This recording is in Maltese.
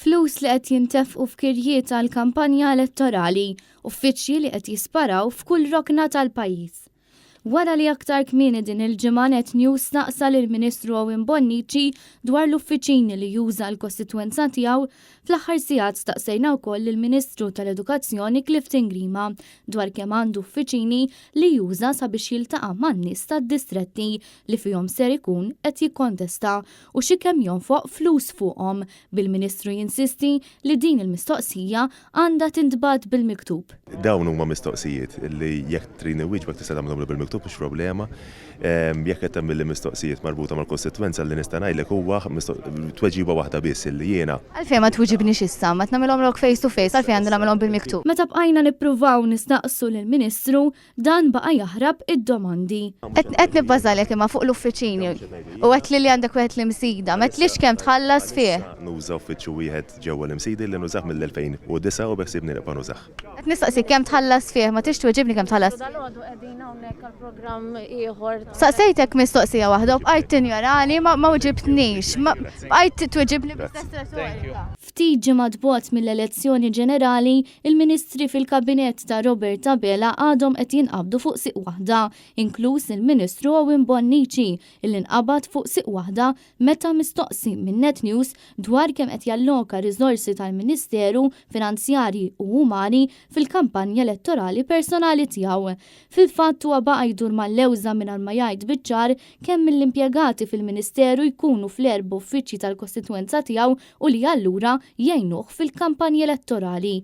Flus li qed jintefqu f'kirjiet għall-kampanja elettorali, uffiċċji li qed jisparaw f'kull rokna tal-pajjiż. Wara li aktar kmieni din il-ġimgħa Net News staqsa lill-Ministru Owen Bonnici dwar l-uffiċini li juża għall-kostitwenza tiegħu, fl-aħħar sigħat staqsejna wkoll lill-Ministru tal-Edukazzjoni Clifton Grima dwar kemm għandu uffiċini li juża sabiex jiltaqa' man-nies tad-distretti li fihom ser ikun qed jikkontesta u xi kemm jonfoq flus fuqhom, bil-Ministru jinsisti li din il-mistoqsija għandha tintbagħat bil-miktub. Dawn huma mistoqsijiet li jekk tridni nwieġbek tista' tagħmilhomli bil-miktub mhux problema. Jekk qed tagħmilli mistoqsijiet marbuta mal-kostitwenza li nista' ngħidlek huwa tweġiba waħda biss illi jiena. Għalfejn ma twiġibnix issa? Meta nagħmilhomlok face to face għalfejn għandi nagħmilhom bil-miktub? Meta bqajna nippruvaw nistaqsu lill-Ministru, Dan baqa' jaħrab id-domandi. Qed nibbażalek imma fuq l-uffiċini u għedtli li għandek wieħed l-Imsida. M'għedtlix kemm tħallas fih. Nuża uffiċċju wieħed ġewwa l-Imsida li nużah mill-2009 u beħsiebni nibqa' nużah. Qed nistaqsik kemm tħallas fih, ma tridx tweġibni kemm tħallas fih. Saqsejtek mistoqsija waħda u bqajt tinjorani, ma weġibtnix. Bqajt tweġibni bl-istess retorika. Ftit ġimgħat bogħod mill-elezzjoni ġenerali, Il-Ministri fil-Kabinett ta' Robert Abela għadhom qed jinqabdu fuq sieq waħda, inkluż il-Ministru Owen Bonnici illi nqabad fuq sieq waħda meta mistoqsi minn Net News dwar kemm qed jalloka riżorsi tal-Ministeru, finanzjarji u umani, fil-kampanja elettorali personali tiegħu. Fil-fatt huwa baqa' jdur mal-lewża mingħajr ma jgħid biċ-ċar kemm mill-impjegati fil-Ministeru jkunu fl-erba' uffiċċji tal-kostitwenza tiegħu u li allura jgħinuh fil-kampanji elettorali.